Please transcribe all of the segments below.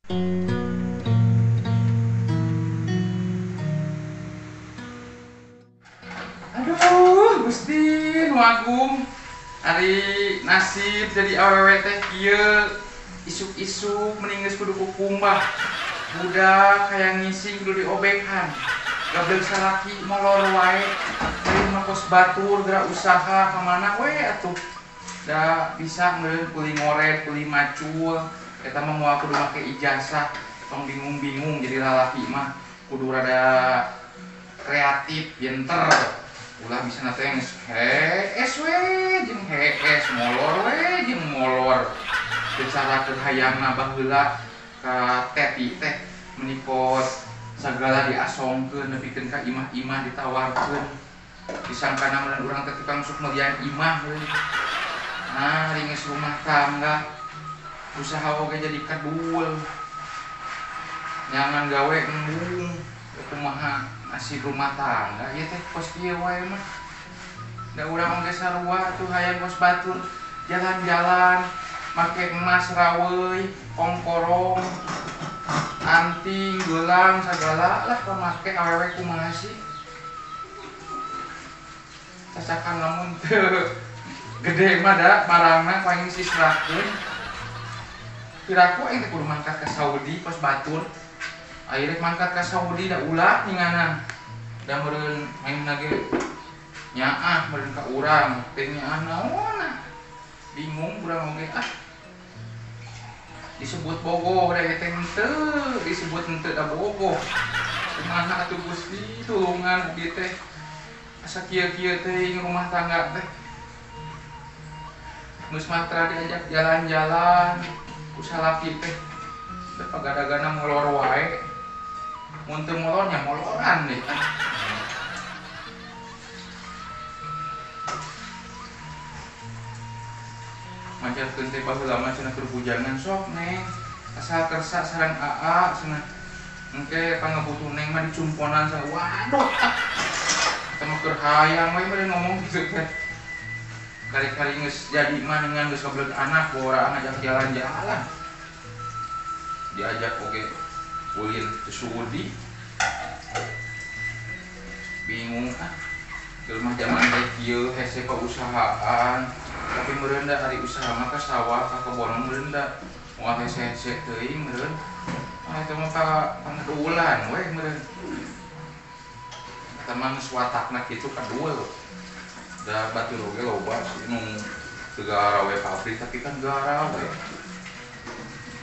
Aduh, Gusti nu agung. Ari nasib jadi awewe teh kieu isuk-isuk mending geus kudu kukumbah. Budak hayang ngising kudu diobekan. Gablek salaki molor wae. Ari mah kos batur geura usaha ka mana we atuh. Da bisa meureun kuli ngoret, kuli macul. Eta mah moal kudu make ijazah. Tong bingung-bingung jadi lalaki mah kudu rada kreatif, pinter. Ulah bisa nate geus hees we jeung hees molor we jeung molor. Secara keur hayangna baheula ka teti teh menikot sagala diasongkeun nepikeun ka imah-imah ditawarkeun. Disangkana meureun urang teh tukang sok melian imah we. Nah, ringes rumah tangga usaha oge jadi kadul. Nyangan gawe embung kumaha nasib rumah tangga ieu teh kos kieu wae mah. Da urang oge sarua atuh hayang kos batur jalan-jalan make emas raweuy, kongkorong, anting, gelang sagala lah pamake awewe kumaha sih. Cacakan lamun teu gede mah da barangna paling sisrakeun. Piraku aing teh kudu mangkat ka Saudi kos batur. Akhirnya mangkat ka Saudi da ulah ninganan. Da meureun main lagi nyaah meureun ka urang, teh nyaah naonna. Bingung urang oge ah. Disebut bogoh da teh henteu, disebut henteu da bogoh. Kumaha atuh Gusti tulungan abdi teh. Asa kieu-kieu teh rumah tangga teh. Geus matra diajak jalan-jalan ku salaki teh. Teh pagadagana molor wae. Mun teu molornya moloran deh. Majarkeun teh baheula mah cenah keur bujangan sok neng asal kersa sareng aa cenah engke pangabutuh neng mah dicumponan cenah. Waduh ah. Teh mah keur hayang we meureun ngomong kitu teh. Kali-kali geus jadi mah dengan geus kabeleg anak boraan ngajak jalan-jalan. Diajak oge ulin teu sudi. Bingung ah. Keur mah jaman teh kieu hese pausahaan. Tapi meureun da ari usaha mah ka sawah ka kebon meureun da moal hese-hese teuing meureun. Ah eta mah ka pangadulan we meureun. Eta mah geus watakna kitu kadul. Da batur oge loba sih nu teu garawe pabrik tapi kan garawe.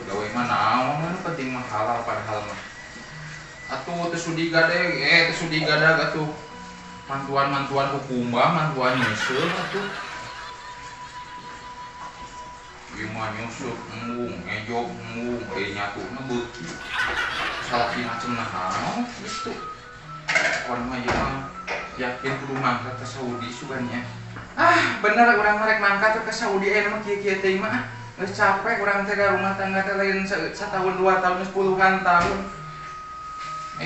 Gawe mah naon nu penting mah halal padahal mah. Atuh teu sudi gade teu sudi gadag atuh. Mantuan-mantuan kukumbah, mantuan nyeuseul atuh. Ieu mah nyusup embung, ngejog embung, nyatuna beuki. Salaki macem naon gitu. Urang mah ieu mah yakin kudu mangkat ka Saudi sugan nya. Ah, bener urang mah rek mangkat ka Saudi aya mah kieu-kieu teuing mah. Geus capek urang teh da rumah tangga teh lain satahun dua tahun geus puluhan tahun.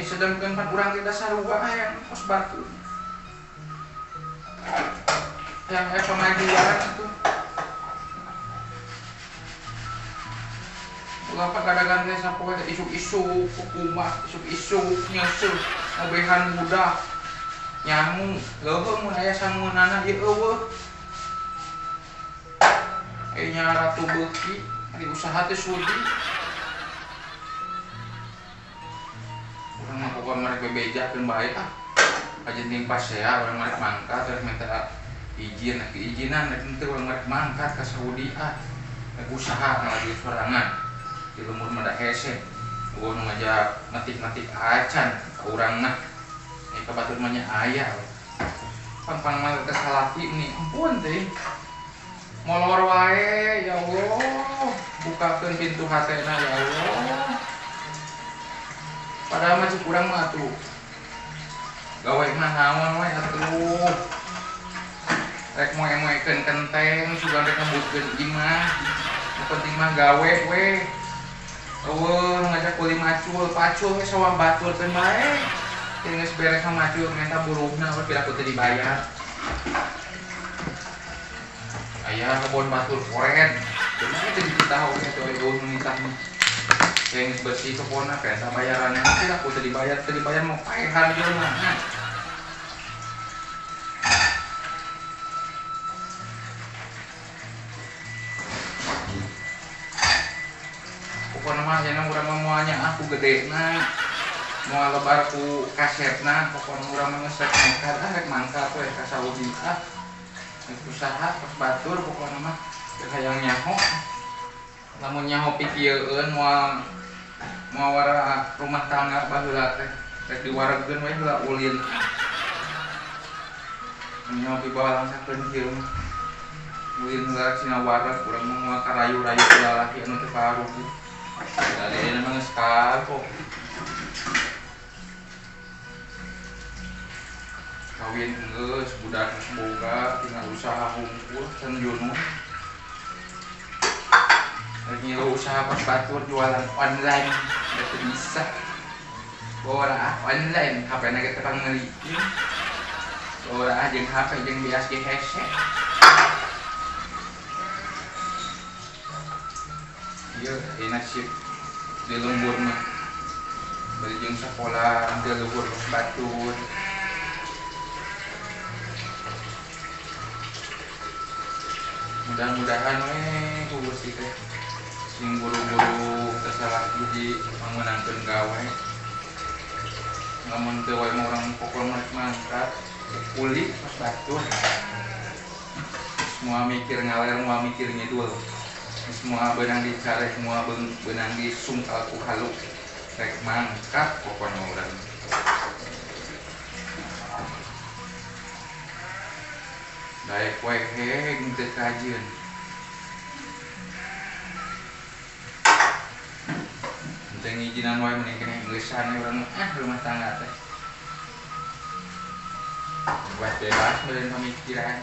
Sedangkeun pan urang teh sarua hayang kos batur. Hayang aya pamajuan atuh. Ulah pagadagan teh sapoe teh isuk-isuk kukumbah, isuk-isuk nyeuseul ngobehan budak. Nyangu, leuheung mun aya sangueunana ieu eueuh. Nya ratu beuki, ari usaha teh sudi. Urang mah pokona rek bebejakeun bae ah. Kajenting pasea urang mah rek mangkat rek minta izin, rek diizinan rek henteu urang rek mangkat ka Saudi ah. Rek usaha ngala sorangan. Di lembur mah da hese. Eueuh nu ngajak metik-metik acan ka urang mah. Ka batur mah nya aya. Pang-pang mah teh salaki nih, ampun teh. Molor wae ya Allah, bukakeun pintu hatena ya Allah. Padahal mah cek urang mah atuh. Gawe mah naon we atuh. Rek moe-moekeun kenteng, sugan rek ngebutkeun imah. Nu penting mah gawe we. Eueuh ngajak kuli macul, pacul we sawah batur keun bae. Teu geus beres mah macul menta buruhna we piraku teu dibayar. Aya kebon batur koren. Kumaha teh dititah oge atuh eueuh nu nitah mah. Yang bersih kebonna kayak bayarannya nanti lah aku teu dibayar mau paehan jelema. Nah. Pokokna mah cenah urang mah moal nyaah ku gedena. Moal lebar ku kasetna, pokokna urang mah geus rek nekat ah rek mangkat we ka Saudi ah. Rek usaha pas batur pokokna mah teu hayang nyaho. Lamun nyaho pikieun moal moal wara rumah tangga baheula teh rek diwaregkeun we heula ulin. Nyaho pibalangsakeun kieu mah. Ulin heula cina wareg urang mah moal karayu-rayu lalaki anu teu karugi. Dari mah geus kagok. Kawin geus budak geus boga tinggal usaha hungkul can junun. Rek ngilu usaha pas batur jualan online da teu bisa. Bora ah online HP na ge teu pangeulikeun. Bora ah jeung HP jeung bias ge hese. Ieu nasib di lembur mah. Bari jeung sakola teu luhur batur. Mudah-mudahan we ku Gusti teh sing buru-buru tersalah hiji mangunangkeun gawe. Lamun teu wae mah urang pokol mah mangkat kuli pas batur. Semua mikir ngaler, moal mikir ngidul. Semua beunang dicare, semua beunang disungkal ku halu. Rek mangkat pokona urang. Daek wae heg teu kajeun. Teu ngijinan wae mending keneh geusan urang ah rumah tangga teh. Buat bebas meureun pamikiran.